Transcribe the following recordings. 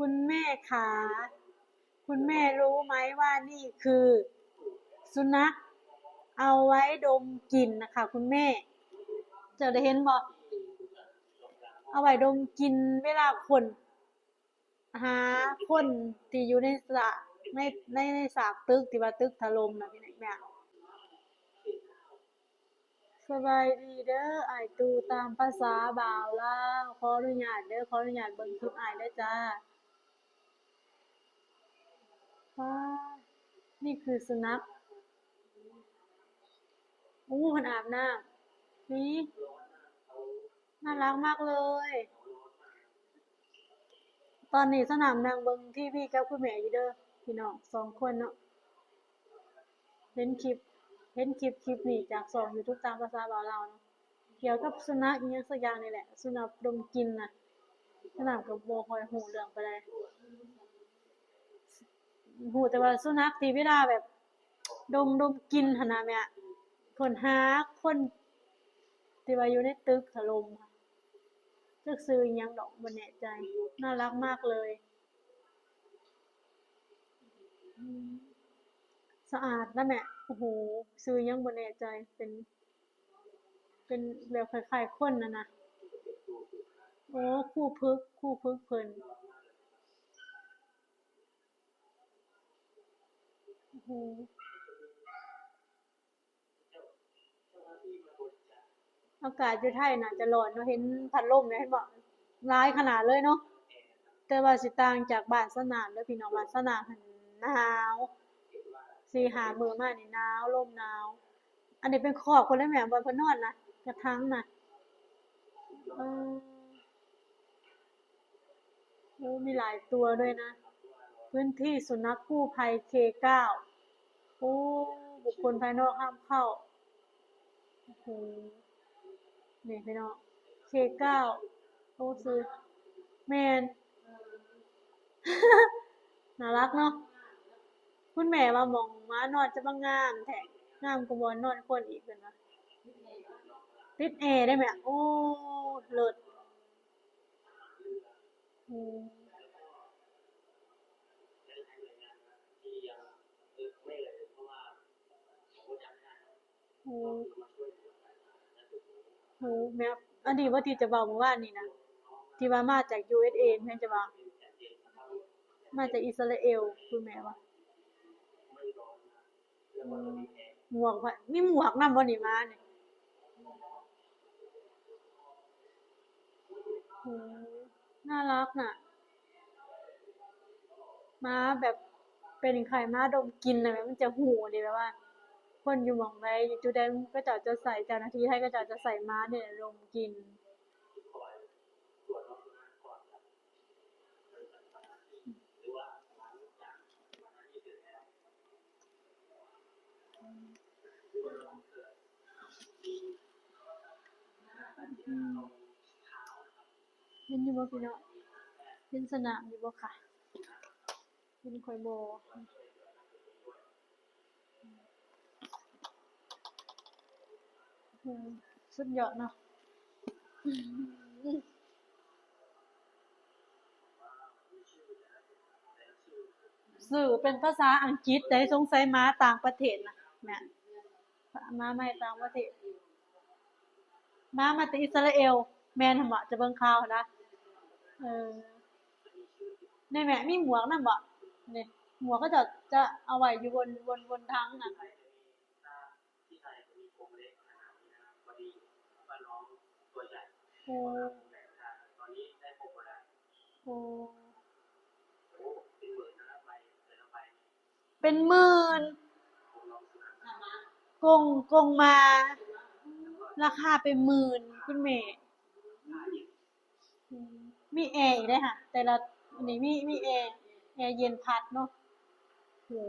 คุณแม่ขา คุณแม่รู้ไหมว่านี่คือสุนัขเอาไว้ดมกลิ่นนะคะคุณแม่ เจ้าได้เห็นบ่ เอาไว้ดมกลิ่นเวลาคน หาคนที่อยู่ในสระ ใน ใน ในซากตึกที่ว่าตึกถล่มนะพี่น้อง สบายดีเด้อ อ้ายตู่ ตามภาษาบ่าวลาว ขออนุญาตเด้อ ขออนุญาตเบิ่งคลิปอ้ายเด้อจ้า ว้า นี่คือสุนัข โอ้ เพิ่นอาบน้ำ นี่ น่ารักมากเลย ตอนนี้สนามนั่งเบิ่งทีวีกับคุณแม่อยู่เด้อ พี่น้องสองคนเนาะ เห็นคลิป เห็นคลิป คลิปนี้จากช่องยูทูบตามภาษาบ่าวลาวเนาะ เกี่ยวกับสุนัขอิหยังสักอย่างนี่แหละ สุนัขดมกลิ่นน่ะ สนามก็บ่ค่อยรู้เรื่องปานใด ฮู้แต่ว่าสุนัขที่เวลาแบบดม ดมกลิ่นหั้นนะแม่ เพิ่นหาคนที่ว่าอยู่ในตึกถล่ม จักชื่ออิหยังดอก บ่แน่ใจ น่ารักมากเลย สะอาดนะแม่ โอ้โห ชื่ออิหยังบ่แน่ใจ เป็น เป็นแบบคล้ายๆคนนั่นนะ โอ้ ครูฝึก ครูฝึกเพิ่น โอ้โห อากาศอยู่ไทยน่าจะร้อนเนาะ เห็นพัดลมเนี่ย เห็นบ่ หลายขนาดเลยเนาะ แต่ว่าสิต่างจากบ้านสนามเด้อพี่น้อง บ้านสนามหั้นหนาว สี่ห้ามื้อมานี่หนาว ลมหนาว อันนี้เป็นคอกเพิ่นเลยแม่ บ่อนเพิ่นนอนนะ กระถางนะ เออ โอ้ มีหลายตัวด้วยนะ พื้นที่สุนัขกู้ภัย เค เก้า โอ้ บุคคลภายนอกห้ามเข้า โอ้โห นี่พี่น้อง เค เก้า โอ้ ชื่อ แม่น น่ารักเนาะ คุณแม่ว่าหม่องหมานอนจะมางามแท้ งามกว่าบ่อนนอนคนอีก เพิ่นว่า ติดแอร์ได้แม่ โอ้ เลิศ อืม โอ้ โอ้ แม่ อันนี้ว่าที่จะเว้าเมื่อวานนี้นะ ที่ว่ามาจาก ยู เอส เอ แม่นจะว่า มาจากอิสราเอล คุณแม่ว่า อืม หมวก มีหมวกนำบ่นี่ หมานี่ อืม น่ารักน่ะ หมาแบบเป็นไข้ หมาดมกลิ่นน่ะ มันจะฮู้เด้ แบบว่าคนอยู่หม่องใด อยู่จุดใด เขาเจ้าจะใส่ เจ้าหน้าที่ไทยเขาเจ้าจะใส่หมานี่แหละดมกลิ่น เห็นอยู่บ่พี่น้อง เห็นสนามอยู่บ่คะ เห็นข่อยบ่ อืม สุดยอดเนาะ อืม ชื่อเป็นภาษาอังกฤษเด้ สงสัยหมาต่างประเทศนะ แม่น หมาใหม่ต่างประเทศ หมามาแต่อิสราเอล แม่นหั่นบ่ จะเบิ่งข่าวหั่นนะ เออ นี่แม่ มีหมวกนำบ่ นี่ หมวกเขาเจ้าจะเอาไว้อยู่บน บน บนถังน่ะ โอ้ โอ้ เป็นหมื่น กรง กรงหมา ราคาเป็นหมื่น คุณแม่ อืม มีแอร์อีกเด้ค่ะ แต่ละ อันนี้มี มีแอร์ แอร์เย็นพัดเนาะ โอ้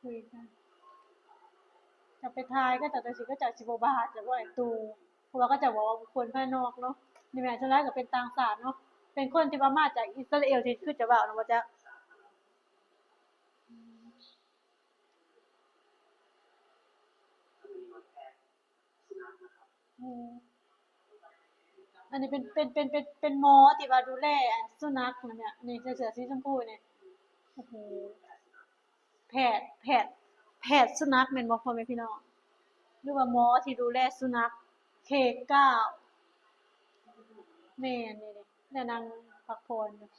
คุยกัน จะไปถ่ายก็จะ แต่สิก็จะสิบ่บาด จะบ่ไอ้ตู เพราะว่าเขาจะบอกว่าบุคคลภายนอกเนาะ นี่แม่นส่วนหลายก็เป็นต่างชาติเนาะ เป็นคนที่ว่ามาจากอิสราเอลที่คือจะเว้านะ บ่จัก อืม อืม ອັນນີ້ເປັນ ເປັນ ເປັນ ເປັນ ເປັນໝໍທີ່ວ່າດູແລສຸນັກນະແມ່. ນີ້ໃສ່ເສື້ອສີຊົມພູນີ້. ໂອ້ໂຫ ແພດ ແພດ ແພດສຸນັກແມ່ນບໍ່ພໍ່ແມ່ພີ່ນ້ອງ? ຫຼືວ່າໝໍທີ່ດູແລສຸນັກ ເຄເກົ້າ ແມ່ນ ນີ້ໆ ແລ້ວນັ່ງພັກຜ່ອນຢູ່.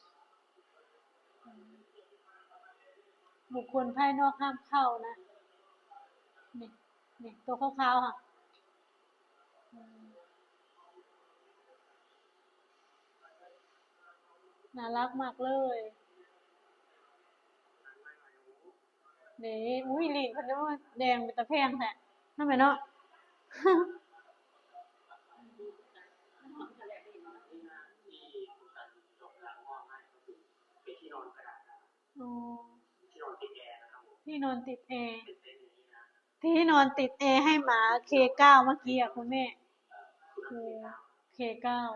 ບຸກຄົນພາຍນອກຫ້າມເຂົ້ານະ. ນີ້ ນີ້ ໂຕຂາວໆຫັ້ນ. ໜ້າລັກມາກເລີຍ. ນີ້ ອຸ້ຍ ລີ້ນເພິ່ນແດງເປັນຕາແພງແທ້ເນາະແມ່ເນາະ. ອໍ ທີ່ນອນຕິດແອ ທີ່ນອນຕິດແອໃຫ້ໝາ ເຄເກົ້າ ເມື່ອກີ້ອະ ຄຸນແມ່. ໂອ້ ເຄເກົ້າ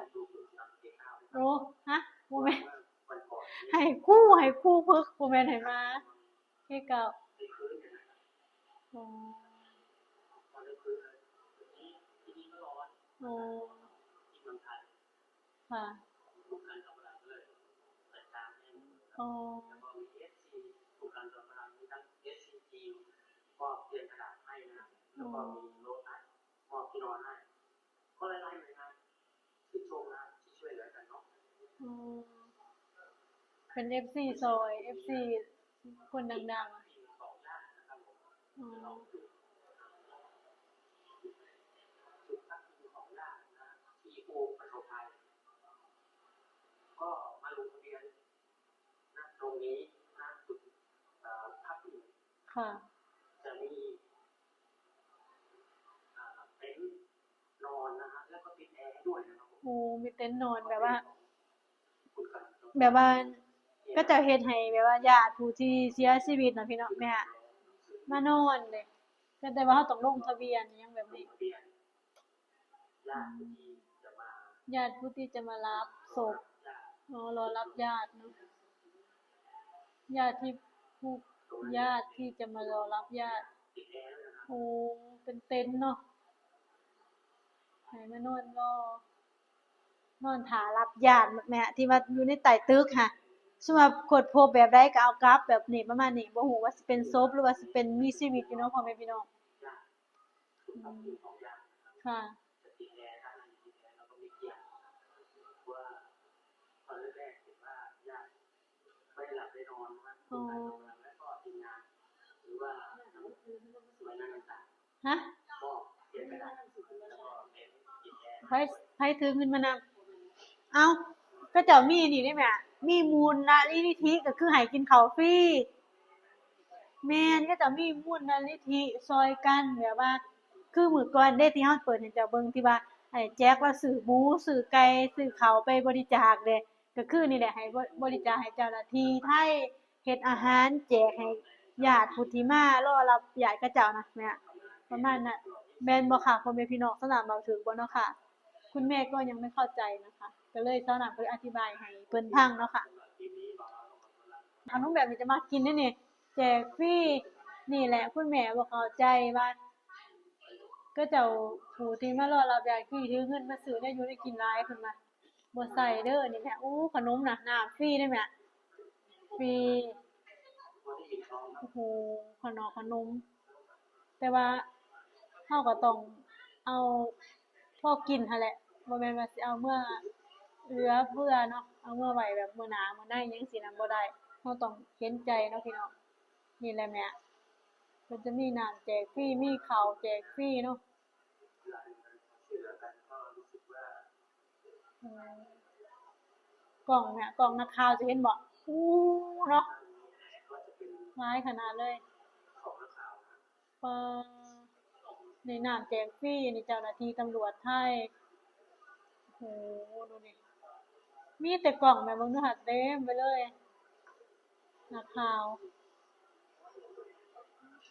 ໂອ້ ຮະ ບໍ່ແມ່ນ ໃຫ້ຄູ່ ໃຫ້ຄູ່ຝຶກ ບໍ່ແມ່ນໃຫ້ໝາ ເຄເກົ້າ. ອໍ ອໍ ຄ່ະ ອໍ ອໍ ເປັນເອັຟຊີຊ່ອຍ ເອັຟຊີຄົນດັງໆ. ອໍ ຄ່ະ ໂອ້ ມີເຕັນນອນ ແບບວ່າ ແບບວ່າເຂົາເຈົ້າເຮັດໃຫ້ແບບວ່າຍາດຜູ້ທີ່ເສຍຊີວິດນະພີ່ນ້ອງ ແມ່ ມານອນເດ້ ແຕ່ ແຕ່ວ່າເຮົາຕ້ອງລົງທະບຽນຫຍັງແບບນີ້. ຍາດຜູ້ທີ່ຈະມາ ຍາດຜູ້ທີ່ຈະມາຮັບສົບ ອໍ ລໍຮັບຍາດເນາະ ຍາດທີ່ ຜູ້ ຍາດທີ່ຈະມາລໍຮັບຍາດ. ໂອ້ ເປັນເຕັນເນາະ ໃຫ້ມານອນລໍ ນອນຖ້າຮັບຍາດແມ່ ທີ່ວ່າຢູ່ໃນໃຕ້ຕຶກຫະ ສົມມຸດວ່າຄົ້ນພົບແບບໃດກໍເອົາກັບ ແບບນີ້ ປະມານນີ້ ບໍ່ຮູ້ວ່າຊິເປັນສົບ ຫຼືວ່າຊິເປັນມີຊີວິດຢູ່ເນາະ ພໍ່ແມ່ພີ່ນ້ອງ. ອືມ ຄ່ະ ອໍ ຮະ ໃຜ ໃຜຖືເງິນມານຳ? ເອົ້າ ເຂົາເຈົ້າມີນີ້ເດ້ແມ່ ມີມູນນິທິ ກໍຄືໃຫ້ກິນເຂົ້າຟຣີ. ແມ່ນ ເຂົາເຈົ້າມີມູນນິທິຊ່ອຍກັນ ແບບວ່າ ຄືມື້ກ່ອນເດ້ ທີ່ເຮົາເປີດໃຫ້ເຈົ້າເບິ່ງ ທີ່ວ່າ ໄອ້ແຈກວ່າຊື້ໝູ ຊື້ໄກ່ ຊື້ເຂົ້າໄປບໍລິຈາກເດ້ ກໍຄືນີ້ແຫຼະ ໃຫ້ບໍ ບໍລິຈາກໃຫ້ເຈົ້າໜ້າທີ່ໄທ ເຮັດອາຫານແຈກໃຫ້ຍາດຜູ້ທີ່ມາລໍຮັບຍາດເຂົາເຈົ້ານະແມ່ ປະມານນັ້ນ ແມ່ນບໍ່ຄະ ພໍ່ແມ່ພີ່ນ້ອງ? ສາວນາເວົ້າຖືກບໍ່ເນາະຄະ? ຄຸນແມ່ກໍຍັງໄມ່ເຂົ້າໃຈນະຄະ ກໍເລີຍສາວນາກໍເລີຍອະທິບາຍໃຫ້ເພິ່ນຟັງເນາະຄະ. ຂະໜົມແບບນີ້ຈະມັກກິນເດ້ນີ້ ແຈກຟຣີ ນີ້ແຫຼະ ຄຸນແມ່ບໍ່ເຂົ້າໃຈວ່າ ເຂົາເຈົ້າ ຜູ້ທີ່ມາລໍຮັບຍາດຄືຖືເງິນມາຊື້ແນວຢູ່ແນວກິນຫຼາຍ ເພິ່ນວ່າ ບໍ່ໃສ່ເດີ ນີ້ແຫຼະ. ໂອ້ ຂະໜົມນະ ນ້ຳຟຣີເດ້ແມ່ ຟຣີ ໂອ້ໂຫ ຂະໜອກຂະໜົມ ແຕ່ວ່າເຮົາກໍຕ້ອງເອົາພໍກິນຫັ້ນແຫຼະ ບໍ່ແມ່ນວ່າຊິເອົາເມືອເຫຼືອເຟືອເນາະ ເອົາເມືອໄວ້ແບບມື້ໜ້າມື້ໃນຫຍັງຊີ້ນະ ບໍ່ໄດ້ ເຮົາຕ້ອງເຫັນໃຈເນາະພີ່ນ້ອງ. ນີ້ແຫຼະແມ່ ເພິ່ນຈະມີນ້ຳແຈກຟຣີ ມີເຂົ້າແຈກຟຣີເນາະ. ອືມ ກ້ອງແມ່ ກ້ອງນັກຂ່າວຈະເຫັນບໍ່? ອູ້ ເນາະ ຫຼາຍຂະໜາດເລີຍ ປາ ນີ້ນ້ຳແຈກຟຣີ ອັນນີ້ເຈົ້າໜ້າທີ່ຕຳຫຼວດໄທ. ໂອ້ໂຫ ດູນີ້ ມີແຕ່ກ້ອງແມ່ ເບິ່ງດູຫາ ເຕັມໄປເລີຍ ນັກຂ່າວ.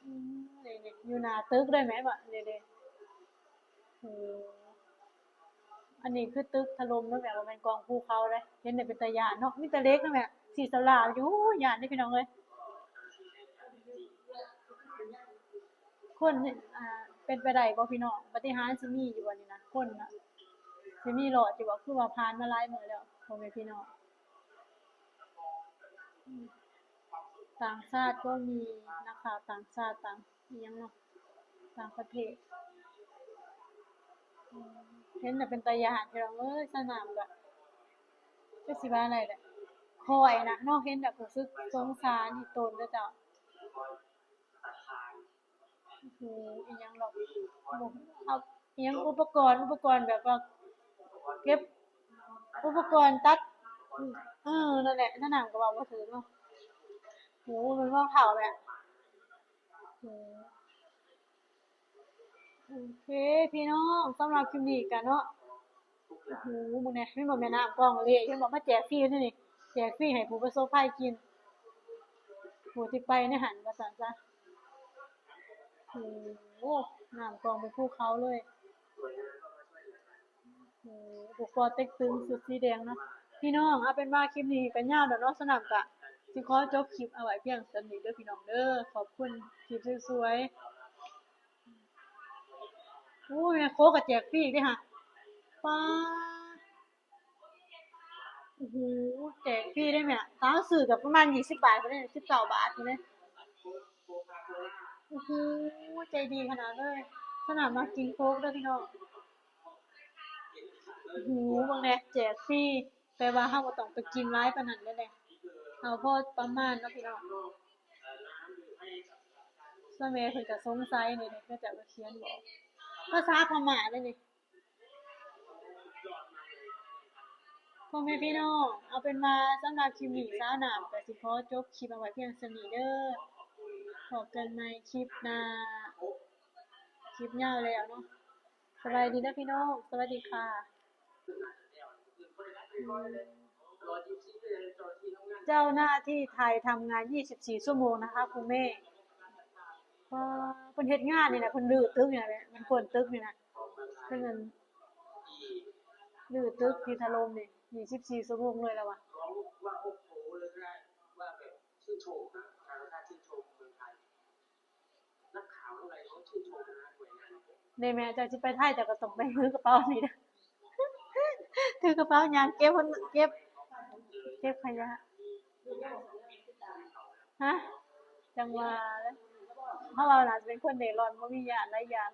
ອືມ ນີ້ໆ ຢູ່ໜ້າຕຶກເລີຍແມ່ນບໍ່? ນີ້ເດ້ ໂອ້ ອັນນີ້ຄືຕຶກຖະຫຼົ່ມເນາະແມ່ ບໍ່ແມ່ນກ້ອງພູເຂົາເດ້. ເຫັນແລ້ວເປັນຕາຢ້ານເນາະ ມີແຕ່ເຫຼັກເນາະແມ່ ສີສາລາຢູ່ ໂອ້ຍ ຢ້ານເດ້ພີ່ນ້ອງເອີຍ. ຄົນ ອ່າ ເປັນໄປໄດ້ບໍ່ພີ່ນ້ອງ? ປາຕິຫານຊິມີຢູ່ບໍ່ນີ້ນະ ຄົນນະ? ຊິມີຫຼອດຢູ່ບໍ່? ຄືວ່າຜ່ານມາຫຼາຍມື້ແລ້ວ ພໍ່ແມ່ພີ່ນ້ອງ. ອືມ ຕ່າງຊາດກໍມີ ນັກຂ່າວຕ່າງຊາດ ຕ່າງອີ່ຫຍັງເນາະ ຕ່າງປະເທດ. ອືມ ເຫັນແລ້ວເປັນຕາຢ້ານ ພີ່ນ້ອງເອີຍ. ສະໜາມກະ ຈັກຊິວ່າແນວໃດ ຂ້ອຍນະເນາະ ເຫັນແລ້ວຮູ້ສຶກສົງສານອີ່ຕົນເຂົາເຈົ້າ. ໂອ້ໂຫ ອີ່ຫຍັງດອກ ເອົາອີ່ຫຍັງ ອຸປະກອນ ອຸປະກອນແບບວ່າເກັບ ອຸປະກອນຕັດ ເອີ ນັ້ນແຫຼະ ສະໜາມກໍເວົ້າບໍ່ຖືກເນາະ. ໂອ້ໂຫ ມັນເວົ້າເຖົ້າແຫຼະ. ໂອ້ ໂອເຄພີ່ນ້ອງ ສຳລັບຄລິບນີ້ກະເນາະ ໂອ້ໂຫ ເບິ່ງແດ່ ເຫັນບໍ່ ແມ່ນ້ຳກອງເລະ ເຫັນບໍ່ ມາແຈກຟຣີເດ້ນີ້ ແຈກຟຣີໃຫ້ຜູ້ປະສົບໄພກິນ ຜູ້ທີ່ໄປໃນຫັ້ນວ່າຊັ້ນຊະ. ໂອ້ໂຫ ນ້ຳກອງເປັນພູເຂົາເລີຍ. ໂອ້ ຜູ້ກອເຕັກຕຶງ ຊຸດສີແດງເນາະ. ພີ່ນ້ອງ ເອົາເປັນວ່າຄລິບນີ້ກະຍາວແລ້ວເນາະ ສະໜາມກະຊິຂໍຈົບຄລິບເອົາໄວ້ພຽງສ່ຳນີ້ເດີພີ່ນ້ອງເດີ. ຂອບຄຸນຄລິບສວຍໆ. ໂອ້ຍ ແມ່ໂຄກະແຈກຟຣີເດ້ຫະ ປ້າ ໂອ້ໂຫ ແຈກຟຣີເດ້ແມ່. ຕາ ຊື້ກະປະມານຊາວບາດພຸ້ນເດ້ ສິບເກົ້າບາດພຸ້ນເດ້. ໂອ້ໂຫ ໃຈດີຂະໜາດເລີຍ. ຂະໜາດມັກກິນໂຄກເດີພີ່ນ້ອງ. ໂອ້ໂຫ ເບິ່ງແດ່ ແຈກຟຣີ ແປວ່າເຮົາບໍ່ຕ້ອງໄປກິນຫຼາຍປານນັ້ນເດ້ ເອົາພໍປະມານເນາະພີ່ນ້ອງ. ຊະແມ່ເພິ່ນກະສົງໄສນີ້ ເຂົາເຈົ້າກະຂຽນບອກ ພາສາພະມ້າເດ້ນີ້. ພໍ່ແມ່ພີ່ນ້ອງ ເອົາເປັນວ່າສຳລັບຄລິບນີ້ ສາວນ້ຳກະຊິຂໍຈົບຄລິບເອົາໄວ້ພຽງສ່ຳນີ້ເດີ. ພົບກັນໃໝ່ຄລິບໜ້າ ຄລິບຍາວແລ້ວເນາະ. ສະບາຍດີເດີພີ່ນ້ອງ ສະຫວັດດີຄ່ະ. ເຈົ້າໜ້າທີ່ໄທທຳງານຊາວສີ່ຊົ່ວໂມງນະຄະ ຄຸນແມ່. ວ້າ ເພິ່ນເຮັດງານນີ້ນະ ເພິ່ນຮື້ຕຶກນີ້ນະ ແມ່ນຄົນຕຶກນີ້ນະ ເພິ່ນຫັ້ນຮື້ຕຶກທີ່ຖະຫຼົ່ມນີ້ຊາວສີ່ຊົ່ວໂມງເລີຍລະວ່າ. ນີ້ແມ່ ເຈົ້າຊິໄປໄທ ເຈົ້າກະຕ້ອງໄປຖືກະເປົານີ້ເດີ ຖືກະເປົາຍ່າງເກັບ ເກັບ ເກັບຂະຫຍະ. ຮະ ຈັ່ງວ່າແຫຼະ ເຮົາວ່າໜ້າຈະເປັນຄົນເລ່ລ່ອນ ບໍ່ມີຍາດຫຼາຍຢ່າງ.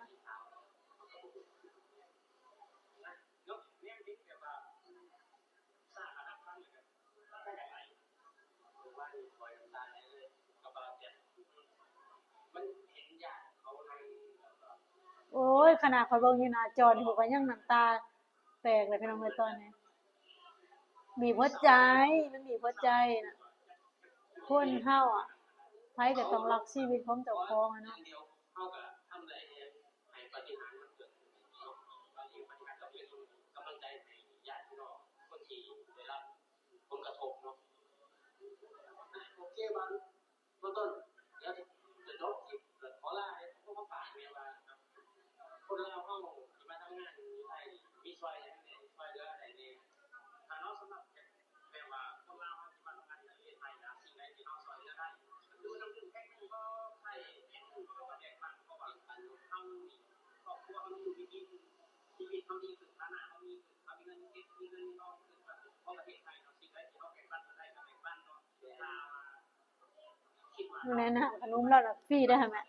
ໂອ້ຍ ຂະໜາດຂ້ອຍເບິ່ງຢູ່ໜ້າຈໍນີ້ ຂ້ອຍກະຍັງນ້ຳຕາແຕກເລີຍພີ່ນ້ອງເອີຍ ຕອນນີ້. ບີບຫົວໃຈ ມັນບີບຫົວໃຈນະ. ຄົນເຮົາອະ ໃຜກະຕ້ອງຮັກຊີວິດຂອງເຈົ້າຂອງອະເນາະ. ເຮົາກະທຳໄດ້ແຄ່ໃຫ້ປາຕິຫານມັນເກີດຂຶ້ນເນາະ ປາຕິຫານກະເປັນກຳລັງໃຈໃຫ້ຍາດພີ່ນ້ອງຄົນທີ່ໄດ້ຮັບຜົນກະທົບເນາະ. ໂອເຄ ບາງ ເບື້ອງຕົ້ນ ດຽວຈະຈົບຄລິບ ຂໍລາ ຂໍຝາກແມ່ວ່າ ຄົນລາວເຮົາທີ່ມາທຳງານຢູ່ໄທນີ້ ມີຊ່ອຍຫຍັງແດ່ ຊ່ອຍເຫຼືອໃດແດ່ ຖ້າເນາະ ສຳລັບ ແບບວ່າຄົນລາວເຮົາທີ່ມາທຳງານຢູ່ປະເທດໄທນະ ສິ່ງໃດທີ່ເຮົາຊ່ອຍເຫຼືອໄດ້ ຄືນ້ຳດື່ມແພັກໜຶ່ງກໍໄຂ່ແພັກໜຶ່ງກໍແບ່ງປັນ ເພາະວ່າເຮົາມີຄອບຄົວ ເຮົາມີລູກມີເມຍ ຊີວິດເຮົາດີຂຶ້ນ ຖານະເຮົາມີຂຶ້ນ ເຮົາມີເງິນເກັບ ມີເງິນມີທອງຂຶ້ນ ເພາະປະເທດໄທເນາະ ສິ່ງໃດທີ່ເຮົາແບ່ງປັນກັນໄດ້ກໍແບ່ງປັນເນາະ. ແຕ່ຖ້າວ່າ ແມ່ນ້ຳຂະໜົມລາວນະຟຣີເດ້ຫັ້ນນະ.